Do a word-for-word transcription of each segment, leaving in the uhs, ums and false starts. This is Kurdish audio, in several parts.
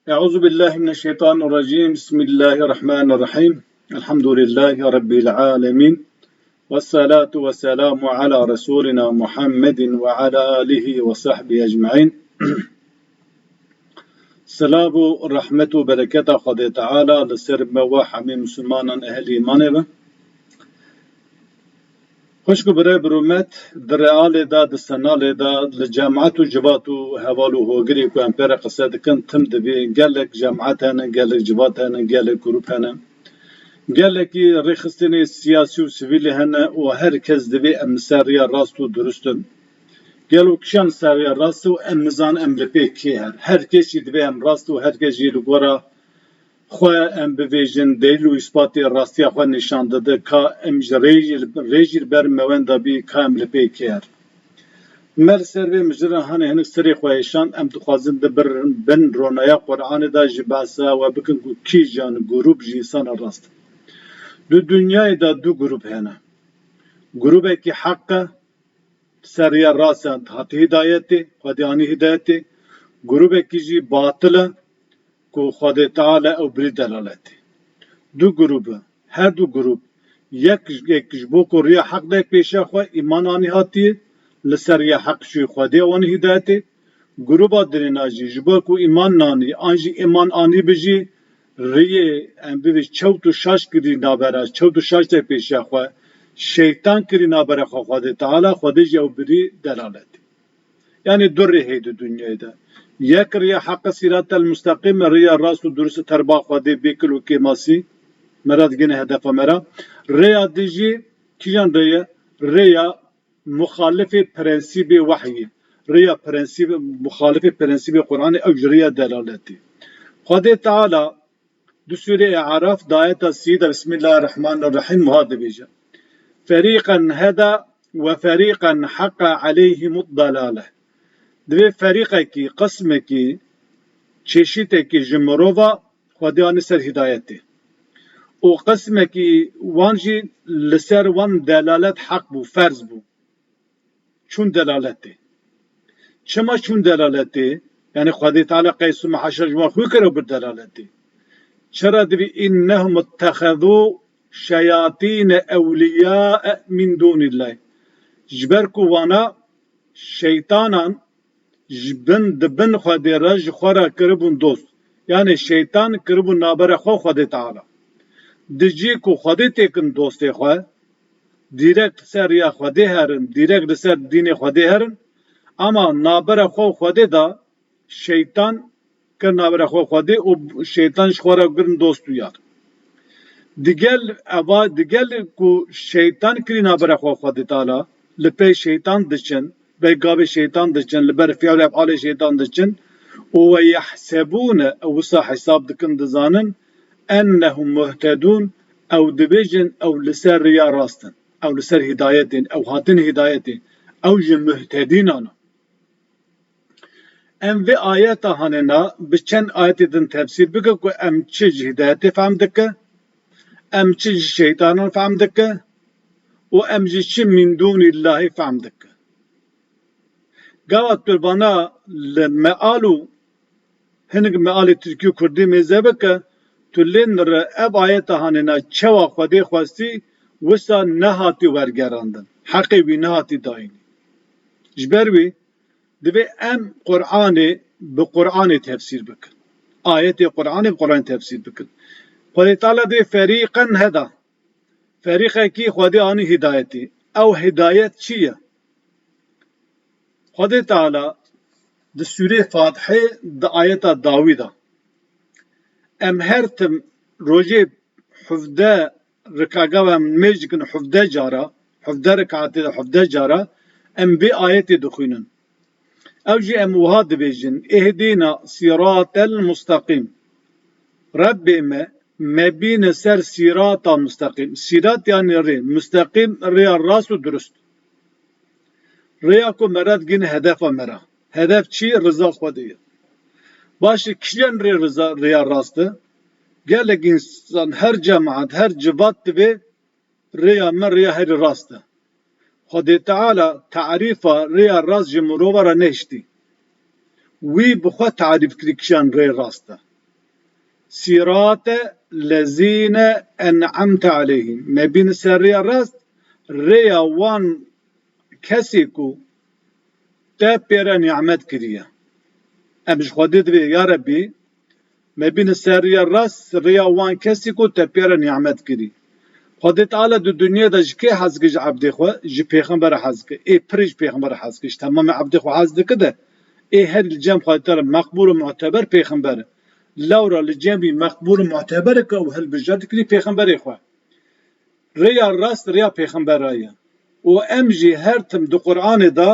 أعوذ بالله من الشيطان الرجيم. بسم الله الرحمن الرحيم. الحمد لله رب العالمين. والصلاة والسلام على رسولنا محمد وعلى آله وصحبه أجمعين. Silav û rehmet û bereketa Xwedê Teala li ser me we hemî misilmanan ehlî îmanê be. Xwişk û birê birûmet, di realê de, di senalê de, li cemaet û civat û heval û hogirê ku em pê re qise dikin, tim divê gelek cemaet hene, gelek civat hene, gelek grûp hene. Gelekî rêxistinê siyasî û sivîlî hene û her kes divê em li ser riya rast û durust in. Gelo kîjan li ser riya rast û em nizanin em li pê kê her? Her kes jî divê em rast û her kes jî li gora xwe em bivêjin, delîl û îspatê rastiya xwe nîşan dide, ka em ji rê jî, rê jî li ber me wenda bî, ka em li pê kê her. Me li ser vê mijira hanê hinek serê xwe hêşand, em dixwazin di bir bin ronaya Qur'anê de ji behsa we bikin ku kîjan grûp ji însana rast e. Di dinyayê de du grûp hene. Grûbekî heq e, ser riya rast e, hate hidayetê, Xwedê anî hidayetê. Grûbekî jî batil e, ku Xwedê Teala ew birî delaletê. Du grûp e. Her du grûp, yek, yek ji bo ku riya heq de pêşiya xwe îman anî hatiye, li ser riya heq çûyî, Xwedê ew anî hidayetê. Grûba dirêna jî ji bo ku îman nanî, an jî îman anî bi jî, riyê em bivê çewt û şaş kirî nabera, çewt û şaş de pêşiya xwe, şeytan kirî nabera xwe Xwedê Teala, Xwedê jî ew birî delaletê. Yanî du rê heye di dinyayê de. Yek riya heqe, sîratel mustaqîm e, riya rast û durust e, terba Xwedê bê kil û kêmasî, me re digihîne hedefa me re. Rêya din jî kîjan rê ye? Rêya muxalifê prensîbê wehyê. Rêya prensîb, muxalifê prensîbê Qur'anê, ew ji rêya delaletê. Xwedê Teala di Sûreyê Araf di ayeta sî de, Bismillahirrahmanirrahîm, wiha dibêje: Ferîqen heda we ferîqen heqqa aleyhimud dalale. Divê ferîqekî, qismekî, çeşîtekî ji mirova Xwedê anî ser hidayetê. Û qismekî wan jî li ser wan delalet heq bû, ferz bû. Çûn delaletê. Çima çûn delaletê? Yanî Xwedê Teala qeys û mehaşa ji wan xwe kir û bir delaletê. Çira divê, innehum ittehezû şeyatîne ewliyâe min dûnîllahî. Ji ber ku wana şeytanan ji bin, di bin Xwedê re ji xwe re kiribûn dost. Yanî şeytan kiribûn nabera xwe û Xwedê Teala. Di cî ku Xwedê têkin dostê xwe, dîrek li ser riya Xwedê herin, dîrek li ser dînê Xwedê herin, ama nabera xwe û Xwedê de şeytan kir nabera xwe û Xwedê û şeytan ji xwe re kirin dost û yar. Digel eva, digel ku şeytan kirî nabera xwe û Xwedê Teala, li pey şeytan diçin, pey gavê şeytan diçin, li ber fîal û efalê şeytan diçin, û we yehsebûne, ew wisa hesab dikin, dizanin, ennehum muhtedûn, ew dibêjin, ew li ser riya rast in, ew li ser hidayetê in, ew hatin hidayetê, ew ji muhtedînan in. Em vê ayeta hanê na, bi çend ayetê din tefsîr bike ku em çi ji hidayetê fehm dike, em çi ji şeytanan fehm dike û em ji çi min dûnîllahî fehm dike. Gava tu vana li meal û hinek mealê tirkî û kurdî mêze bike, tu lê nire ev ayeta hanê na çawa Xwedê xwestî, wisa nehatî wergerandin. Heqê wî nehatî dayînî. Ji ber wî, divê em Qur'anê bi Qur'anê tefsîr bikin. Ayetê Qur'anê bi Qur'anê tefsîr bikin. Xwedê Teala dê ferîqen heda. Ferîqekî Xwedê anî hidayetê. Ew hidayet çi ye? Xwedê Teala di Sûrê Fatihê di ayeta dawî de, em her tim rojê hevdeh rika, gava em mêj dikin hevdeh cara, hevdeh rikatê de hevdeh cara, em vê ayetê dixwînin. Ew jî em wiha dibêjin, Ihdîna sîratel mustaqîm. Rebbê me, me bîne ser sîrata mustaqîm. Sîrat yanî rê, mustaqîm rêya rast û durust. Rêya ku me re digihîne hedefa me re. Hedef çi? Riza Xwedê ye. Baş e, kîjan rê riza, rêya rast e? Gelek însan, her cemaet, her civat divê rêya me rêya herî rast e. Xwedê Teala tarîfa rêya rast ji mirova re nehiştî. Wî bi xwe tarîf kirî kîjan rê rast e. sirate lezîne en'amte aleyhim. Me bîne ser rêya rast, rêya wan kesê ku te pê re nîmet kiriye. Em ji Xwedê divê, ya Rebbî, me bîne ser rêya rast, rêya wan kesê ku te pê re nîmet kirî. Xwedê Teala di dinyê de ji kê hez dike? Ji ebdê xwe, ji pêxembere hez dike. Ê pirê ji pêxembere hez dike. Ji temamê ebdê xwe hez dike de, ê herî li cem Xwedê Teala meqbûl û muteber pêxember e. Lewra li cemî meqbûl û muteber e ku ew hilbijêr dikirî pêxemberê xwe. Rêya rast rêya pêxembera ye. Û em jî her tim di Qur'anê de,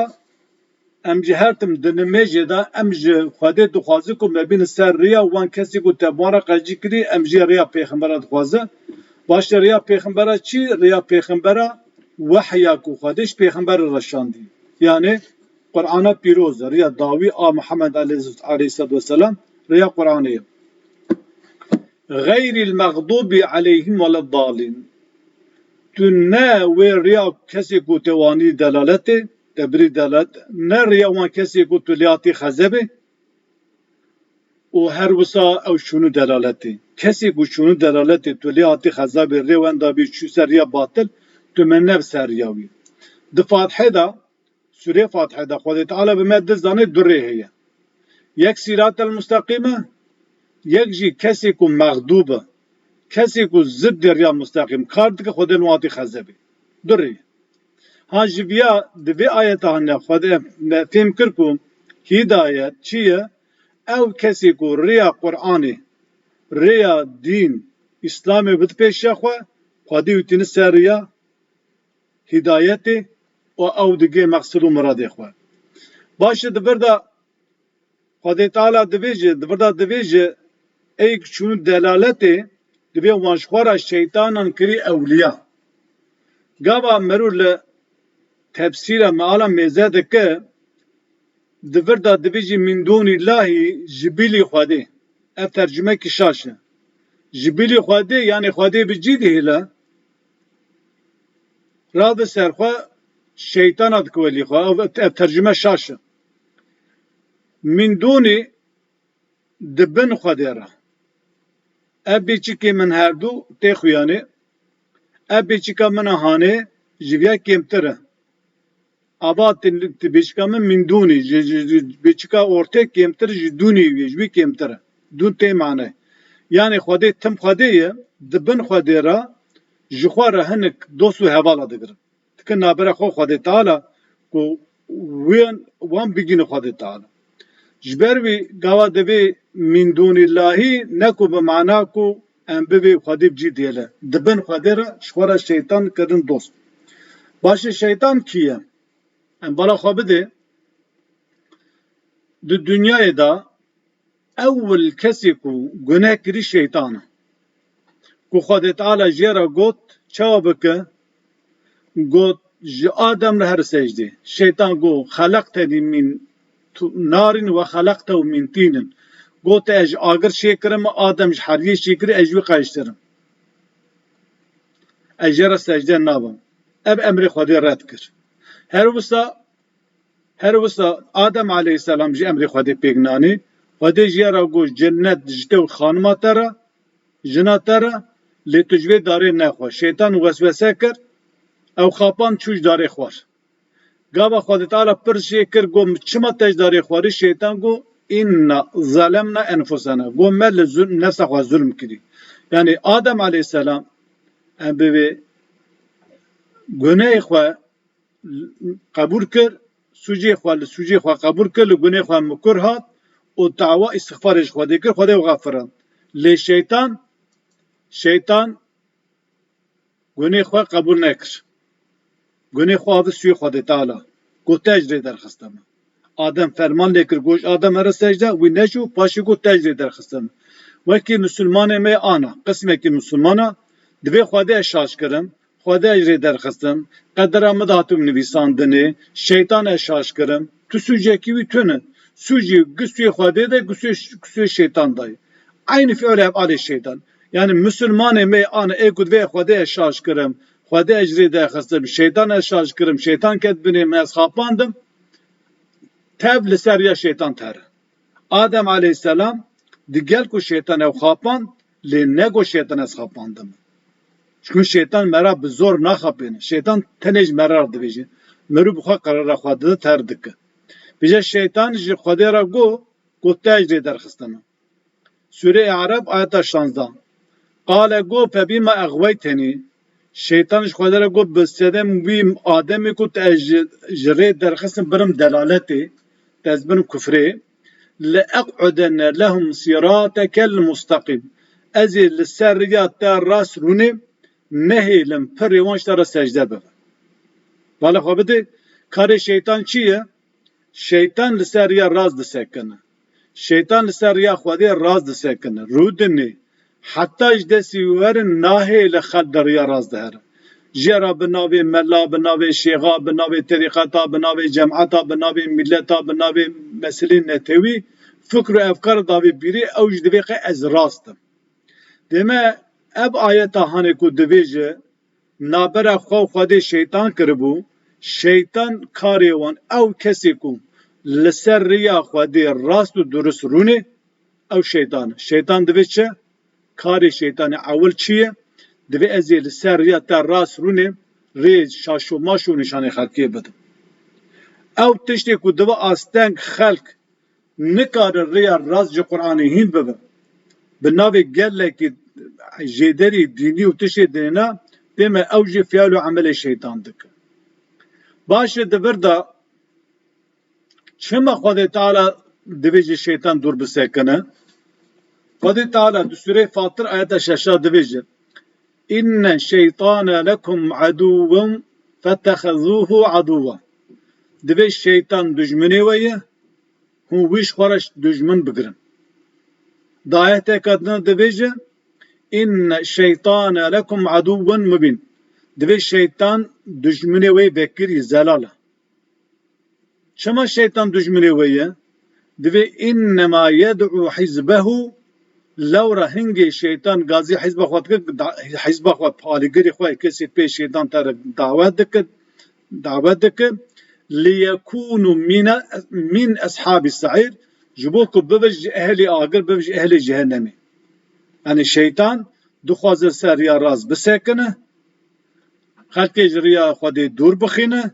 em jî her tim di nimêjê de, em ji Xwedê dixwazin ku me bîne ser rêya wan kesî ku te bi wan re qencî kirî, em jî rêya pêxembera dixwazin. Baş e, rêya pêxembera çi? Rêya pêxembera wehya ku Xwedê ji pêxemberê re şandî. Yanî Qur'ana pîroz e, rêya dawî a Muhammed aleyhis-, aleyhisselatu vesselam, rêya Qur'anê ye. Xeyrîl mexdûbî aleyhim weleddalîn. Tu ne wê riya kesê ku te wanî delaletê, te birî delalet, ne riya wan kesê ku tu lê hatî xezebê û her wisa ew çûnû delaletê. Kesê ku çûnû delaletê, tu lê hatî xezebê, rê wenda bî, çû ser riya batil, tu me ne bi ser riya wî. Di Fatihê de, Sûrê Fatihê de Xwedê Teala bi me dizane du rê heye. Yek sîratel mustaqîm e, yek jî kesê ku mexdûb e, kesê ku ziddê riya mustaqîm kar dike, Xwedê li wan hatî xezebê. Du rê. Ha ji viya di vê ayeta hene Xwedê me fêm kir ku hîdayet çi ye? Ew kesê ku rêya Qur'anê, rêya dîn, Îslamê bide pêşiya xwe, Xwedê wî tîne ser riya hîdayetê û ew digê meqsed û miradê xwe. Baş e, di vir de Xwedê Teala dibêje, di vir de dibêje, ey ku çûn delaletê, divê wan ji xwe re şeytanan kirî ewliya. Gava merû li tefsîra meala mêze dike, di vir de dibêjî min dûnî lahî, ji bilî Xwedê. Ev tercumekî şaş e. Ji bilî Xwedê, yanî Xwedê bi cî dihêle, radi ser xwe, şeytana dikiwelî xwe. Ev, ev tercume şaş e. Min dûnî di bin Xwedê re. Ev bêçikê min herdu tê xuyanê. Ev bêçika min a hanê ji viya kêmtir e. Ava ti, ti bêçika min min dûnî, ji, ji, ji bêçika ortê kêmtir ji dûnî wî, ji wî kêmtir e. Dûn tê mane. Yanî Xwedê tim Xwedê ye, di bin Xwedê re ji xwe re hinek dost û hevala digirin. Dikin navbera xwe Xwedê Teala ku wên, wan bigîne Xwedê Teala. Ji ber wî gava divê min dûnî lahî ne ku bi mana ku em bivê Xwedê bi cî dihêle. Di bin Xwedê re ji xwe re şeytan kirin dost. Baş e, şeytan kî ye? Em bala xwe bidê. Di dinyayê de ewil kesê ku guneh kirî şeytan e. Ku Xwedê Teala jê re got, çawa bike? Got, ji Adem re here secdê. Şeytan got, xeleqtenî min tu-, narîn we xeleqtehu min tînin. Got, ez ji agir çêkirim, Adem ji heriyê çêkirî, ez ji wî qeştirim. Ez jê re secde nabim. Ev emrê Xwedê red kir. Her wisa, her wisa Adem aleyhisselam jî emrê Xwedê pêk nanî. Xwedê jê re got, cennet ji te û xanima te re, jina te re, lê tu ji vê darê nexwe. Şeytan weswese kir, ew xapan çû ji darê xwar. Gava Xwedê Teala pirs jê kir, got, çima te ji darê xwarî? Şeytan got, inna zalemna enfusena. Got, me li zulm, nefsa xwe zulm kirî. Yanî Adem aleyhisselam, em bivê gunehê xwe qebûl kir, sûcê xwe li sûcê xwe qebûl kir, li gunê xwe mikur hat û dawa îstixfarê ji Xwedê kir, Xwedê wê xafirand. Lê şeytan, şeytan gunê xwe qebûl nekir. Gunê xwe avê sûyê Xwedê Teala. Got, te ji rê derxiste min. Adem ferman lê kir, got, Adem here secde, wî neçû, paşê got, te ji rê derxiste min. Wekî misilmanê me ana, qismekî misilmana, divê Xwedê ez şaş kirim, Xwedê ez ji rê derxistim, qedera min de hatibû nivîsandinê, şeytan ez şaş kirim, tu sûcekî wî tune. Sûcî gi sûyê Xwedê de, gi sûyê, gi sûyê şeytan de ye. Eynî fiilê efalê şeytan. Yanî misilmanê me ana ê ku divê Xwedê ez şaş kirim, Xwedê ez ji rê derxistim, şeytan ez şaş kirim, şeytan ket binê min, ez xapandim. Tev li ser riya şeytan ther e. Adem aleyhisselam Digel ku şeytan ew xapand, lê ne ku şeytan ez xapandim. Çunku şeytan me ra bi zor naxapêne. Şeytan tenê ji me re dibêje. Mirov bi xwe qerara xwe dide, terk dike. Bêje şeytan ji Xwedê re got, ku te ji rê derxistine. Sûreyê Ereb, ayeta şazdeh. Qale got, febîma exweytenî. Şeytan ji Xwedê re got, bi sedem wî Ademê ku te ez ji, ji rê derxistim birim delaletê, te ez birim kufrê. Le eq'udenne lehum siratekel mustaqîm. Ez ê li ser riya te rast rûnê nehêlim pirê wan ji te re secde bibe. Bala xwe bide, karê şeytan çi ye? Şeytan li ser riya rast disekine. Şeytan li ser riya Xwedê rast disekine. Rûdinê. Heta ji destî werin nahêle xelk di riya rast de herin. Jê re bi navê mela, bi navê şêxa, bi navê terîqeta, bi navê cemeta, bi navê mîleta, bi navê meselên netewî fikr û efkar davê bîrê ew jî divê qe ez rast im. Dême ev ayeta hanê ku divêje, nabera xwe û Xwedê şeytan kiribû, şeytan karê wan, ew kesê ku li ser riya Xwedê rast û durust rûnê, ew şeytan e. Şeytan divê çi? Karê şeytanê ewil çi ye? Divê ez ê li ser riya te rast rûnê, rê şaşo maşo nîşanê xelkê bidim. Ew tiştê ku divê asteng xelk nikarin rêya rast ji Qur'anê hîn bibin. Bi navê gelekî jêderî dînî û tiştê dêne, dême ew jî fial û emelê şeytan dike. Baş e, di vir de çima Xwedê Teala divê ji şeytan dûr bisekine? Xwedê Teala di Sûreyê Fatir ayeta şeşa divêje, inne şeytane lekum aduwwen fettexezûhu aduwwa. Divê şeytan dijminê we ye, hûn wî ji xwe re dijmin bigirin. Di ayeteke din divêje, inne şeytane lekum aduwwen mubîn. Divê şeytan dijminê wê vekirî zelal e. Çima şeytan dijminê wê ye? Divê innema yed'u hizbehu, lewra hingê şeytan gazî hizba xwe dike, da-, hizba xwe, alîgirê xwe, kesê pê şeytan te re dawet dike, dawet dike, liyekûnû mîne, min eshabî se'îr, ji bo ku bibe ji ehlê agir, bibe ji ehlê cehennemê. Yanî şeytan dixwaze ser riya rast bisekine, xelkê ji riya Xwedê dûr bixîne,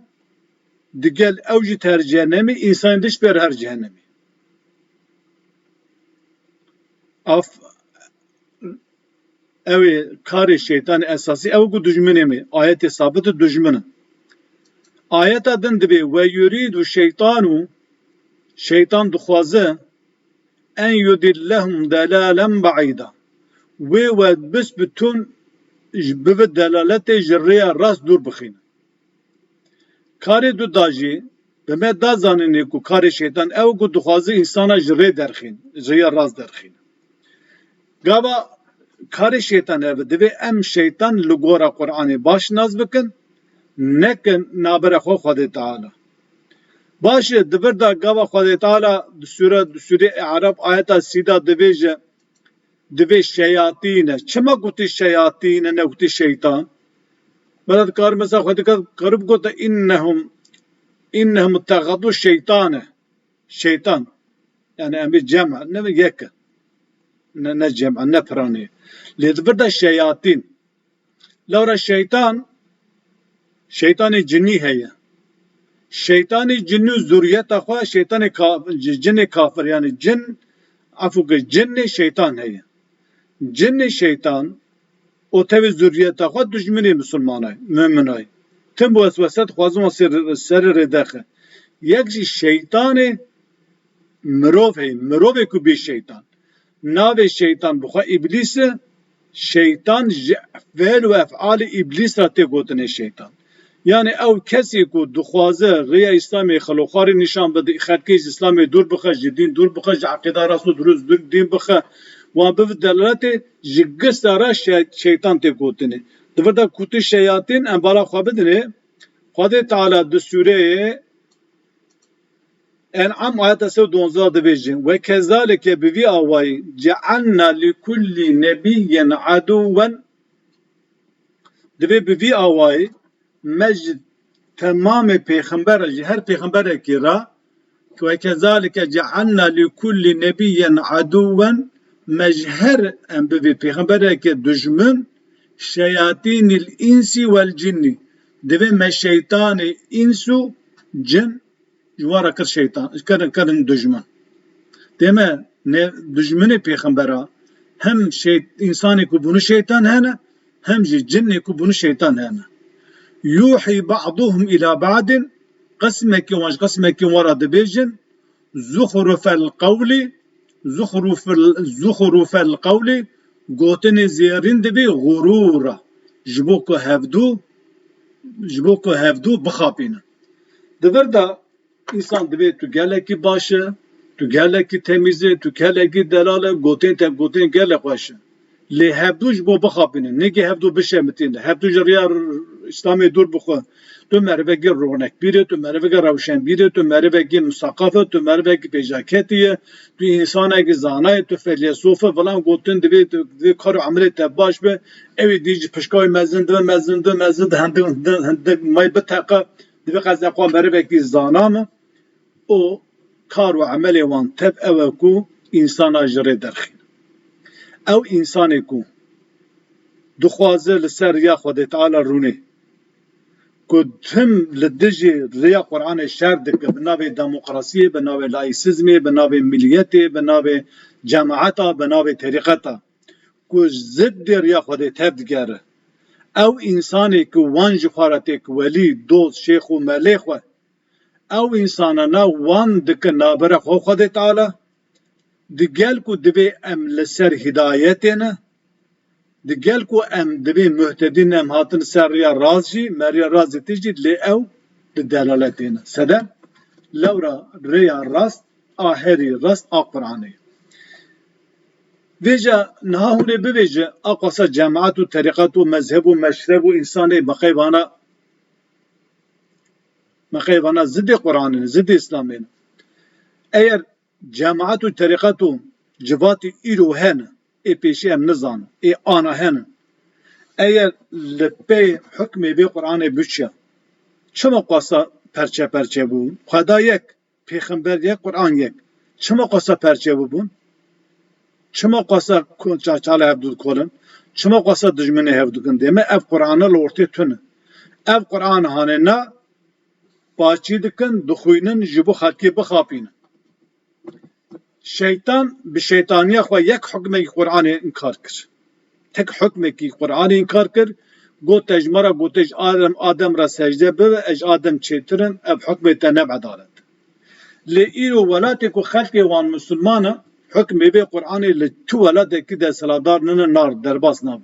digel ew jî te her cehennemê, însanên din jî pê re her cehennemê. Af, ew ê karê şeytanê esasî ew ku dijminê me. Ayetê sabit e dijmin in. Ayeta din dibê, "Ve yuridu şeytanu", şeytan dixwaze, "en yudillehum delalen ba'îda." Wê we bisbitûn ji bivi delaletê ji rêya rast dûr bixîne. Karê du da jî bi me da zanînê ku karê şeytan ew ku dixwaze însana ji rê derxîn, ji rêya rast derxîn. Gava karê şeytan ev e, divê em şeytan li gora Qur'anê baş nas bikin, nekin nabera xwe Xwedê Teala. Baş e, di vir de gava Xwedê Teala di sûre, di sûrê E'raf ayeta sî de divêje, divê şeyatîn e. Çima gotî şeyatîn e, negotî şeytan? Mela dikar mesela xwe dikar, karib gote innehum, innehum ittehadu şeytane. Şeytan. Yani em bê cem, ne yek e. Ne, ne cem, ne piranî. Lê di vir de şeyatîn. Lewra şeytan, şeytanê cinî heye. Şeytanê cinî û zuriyeta xwe, şeytanê ka-, ci-, cinê kafir, yani cin, efû ke cinê şeytan heye. Cinê şeytan, o tevê zuriyeta xwe dijminê misilmanay, muminay. Tim bi weswese dixwazin wan ser, serê rê derxe. Yek jî şeytanê mirov heye, mirovê ku bê şeytan. Navê şeytan bi xwe Îblîs e, şeytan ji fiil û efalê Îblîs re tê gotinê şeytan. Yani ew kesê ku dixwaze rêya Îslamê xiloxwarê nîşan bide, xelkê ji Îslamê dûr bixe, ji dîn dûr bixe, ji eqîda rast û dirust dûr dîn bixe, wan bibe delaletê, ji gisa re şe-, şeytan tê gotinê. Di vir de kutî şeyatîn em bala xwe bidinê, Xwedê Teala di sûreyê En'am ayeta sê û duwazdeh dibêje, "Ve kezalike bi vî awayî cealna li kullî nebiyyin aduwen." Divê bi vî awayî me ji temamê pêxember, ji her pêxemberekî re, "Ve kezalike cealna li kullî nebiyyin aduwen Me ji her em bibê pêxembereke dijmin, şeyatînil însî wel cinnî. Divê me şeytanê îns û cin ji wan re kir şeytan, kirin, kirin dijmin. Dê me ne dijminê pêxembera, hem şey, însanê ku bûnî şeytan hene, hem jî cinnê ku bûnî şeytan hene. Yuhî ba'duhum ila ba'din, qismekî wan ji qismekî wan re dibêjin, zuxrufel qewlî, zuxrufel, zuxrufel qewlî, gotinê zêrîn dibê xurûra, ji bo ku hevdû, ji bo ku hevdû bixapînin. Di vir de însan dibê tu gelekî baş e, tu gelekî temîz e, tu gelekî delal e, gotên te gotên gelek xweş e. Lê hevdû ji bo bixapînin, nêkê hevdû bişemitînin. Hevdû ji rêya r-, Îslamê dûr bixwe. Tu merivekî ronekbîr e, tu merivekî rewşenbîr e, tu merivekî misaqaf e, tu merivekî pêjaketî ye, tu însanekî zana ye, tu feylesof e, filan gotin divê, tu, divê kar û emelê te baş be. Ewî dî ji pişka wî mezin dibe, mezin dibe, mezin dibe, hindik, hindik, hindik may biteqe, divê qezeqwa merivekî zana me. û kar û emelê wan tev ew e ku însana ji rê derxîne. Ew însanê ku dixwaze li ser riya Xwedê Teala rûnê, ku tim li dijî riya Qur'anê şer dike, bi navê demokrasiyê, bi navê laîsizmê, bi navê miliyetê, bi navê cemaeta, bi navê terîqeta, ku ziddê riya Xwedê tev digere. Ew însanê ku wan ji xwe re têk welî, dost, şêx û melê xwe, ew însanana wan dikin navbera xwe Xwedê Teala, digel ku divê em li ser hidayetê ne, digel ku em divê muhtedîn em hatin ser riya rast jî, me riya rast dîtî jî, lê ew di delaletê ne. Sedem, lewra rêya rast, a herî rast, a Qur'anê. Vêca niha hûn ê bibêje, a qasa cemaet û terîqet û mezheb û meşreb û însanê meqeyvana, meqeyvana zidê Qur'anê ne, zidê Îslamê ne. Eger cemaet û terîqet û civatî îro hene, ê pêşî em nizanin, ê ana hene, eger li pey hukmê vê Qur'anê biçiya, çima qasa perçe perçe bû? Xweda yek, pêxember yek, Qur'an yek. Çima qasa perçe bûbûn? Çima qasa ku-, ça-, çala hev dikolin? Çima qasa dijminê hev dikin? Dê me ev Qur'ana li ortê tune. Ev Qur'an hanê na, paçî dikin, dixwînin, ji bo xelkê bixapînin. Şeytan bi şeytaniya xwe yek hukmekî Qur'anê inkar kir. Tek hukmekî Qur'anê inkar kir, got, te ji me re gote ji Adem, Adem re secde bibe, ez ji Adem çêtir im, ev hukmê te ne edalet. Lê îro welatê ku xelkê wan misilman e, hukmê vê Qur'anê li tu welatekî desthilatdar nine, nar derbas nabe.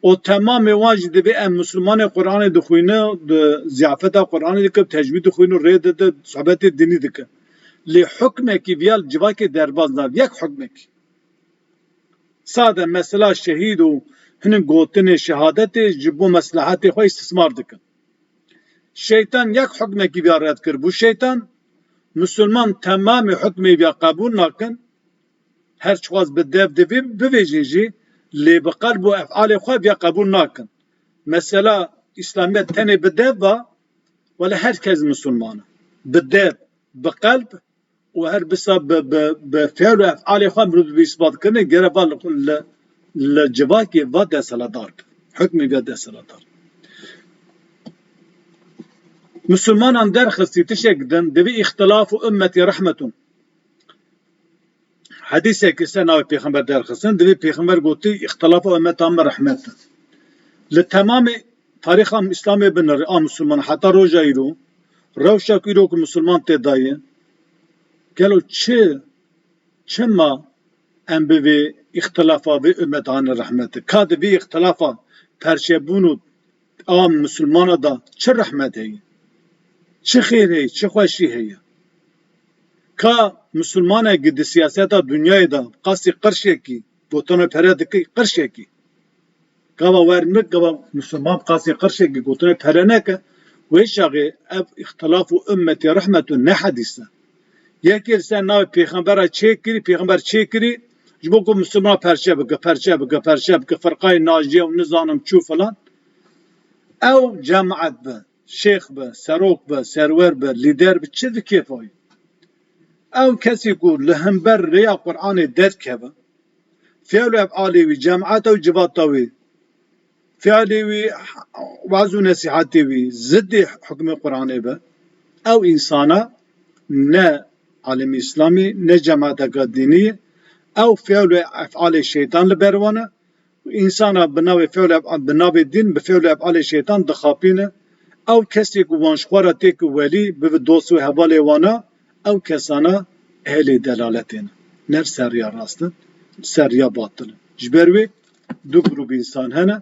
Û temamê wan jî divê em misilmanê Qur'anê dixwîne, di ziyafeta Qur'anê dike, tecwîd dixwîne, rê dide, sohbetê dinî dike. Lê hukmekî viya li civakê derbas nabe, yek hukmekî. Sade mesela şehîd û hinek gotinê şehadetê ji bo meslehetê xwe îstismar dikin. Şeytan yek hukmekî viya red kir. Bû şeytan, misilman temamê hukmê viya qebûl nakin. Her çiqas bi dev divê bivêjin jî, lê bi qelb û efalê xwe viya qebûl nakin. Mesela, Îslamiyet tenê bi dev va, wele her kes misilman e. Bi dev, bi qelb û her bisa bi, bi, bi fiil û efalê xwe mirov dibê îsbat kirinê, gere va li, li, li civakê va desthilatdar be. Hukmê va desthilatdar. Misilmanan derxistî tiştek din, divê îxtilaf û ummetî rehmetun. Hedîsekî ser navê pêxember derxistin, divê pêxember gotî, îxtilafa ummeta min rehmet e. Li temamê tarîxa Îslamê binirê a misilman heta roja îro, rewşa ku îro ku misilman tê dayê, gelo çi, çima em bi vê îxtilafa vê ummeta ne rehmet e? Ka di vê îxtilafa perçebûn û a misilmana de çi rehmet heye? Çi xêr heye? Çi xweşî heye? Ka misilmanekî di siyaseta dinyayê de qasî qirşekî gotina pere dike, qirşekî. Gava werin min, gava misilman qasî qirşekî gotina pere neke, wê çaxê ev îxtilaf û ummetî rehmet û ne hedîs e. Yekê li ser navê pêxembera çêkirî, pêxember çêkirî, ji bo ku misilman perçe bike, perçe bike, perçe bike, firqayê najiye û nizanim çû filan. Ew cemaet be, şêx be, serok be, serwer be, lîder be, çi di kêfa wî? Ew kesî ku li hember rêya Qur'anê derkeve, fiil û efalê wî, cemata wî, civata wî, fiilê wî, waz û nesîhetê wî ziddê hukmê Qur'anê be, ew însana ne alimî Îslamî, ne cemaateka dînî ye. Ew fiil û efalê şeytan li ber wan e. Însana bi navê fiil û ef-, bi navê dîn, bi fiil û efalê şeytan dixapîne. Ew kesê ku wan ji xwe re têke welî, bibe dost û hevalê wan e, ew kesana ehlê delaletê ne. Ne li ser riya rast in, li ser riya batil in. Ji ber wê du grûb însan hene.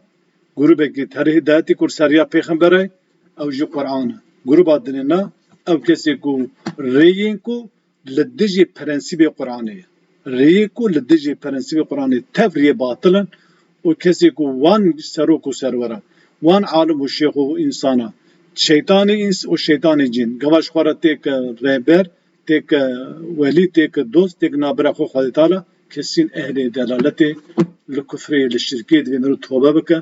Grûbekî herî hidayetî ku li ser riya pêxemberê, ew jî Qur'an e. Grûba dinê ne, ew kesê ku rêyên ku li dijî prensîbê Qur'anê ye. Rêyê ku li dijî prensîbê Qur'anê tev rêyê batil in û kesê ku wan serok û serweran, wan alim û şêx û însana, şeytanê îns û şeytanê cîn, gava ji xwe re têke rêber, têke welî, têke dost, têke nabira xwe Xwedê Teala, kesîn ehlê delaletê, li kufrê, li şirkê, divê mirov tobe bike,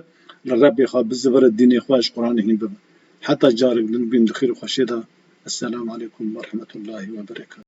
li Rebbê xwe bizivire, dînê xwe ji Qur'anê hîn bibe. Heta carek din bîn di xêr û xweşê de. Esselamu aleykum ve rahmetullahi ve berekatuhu.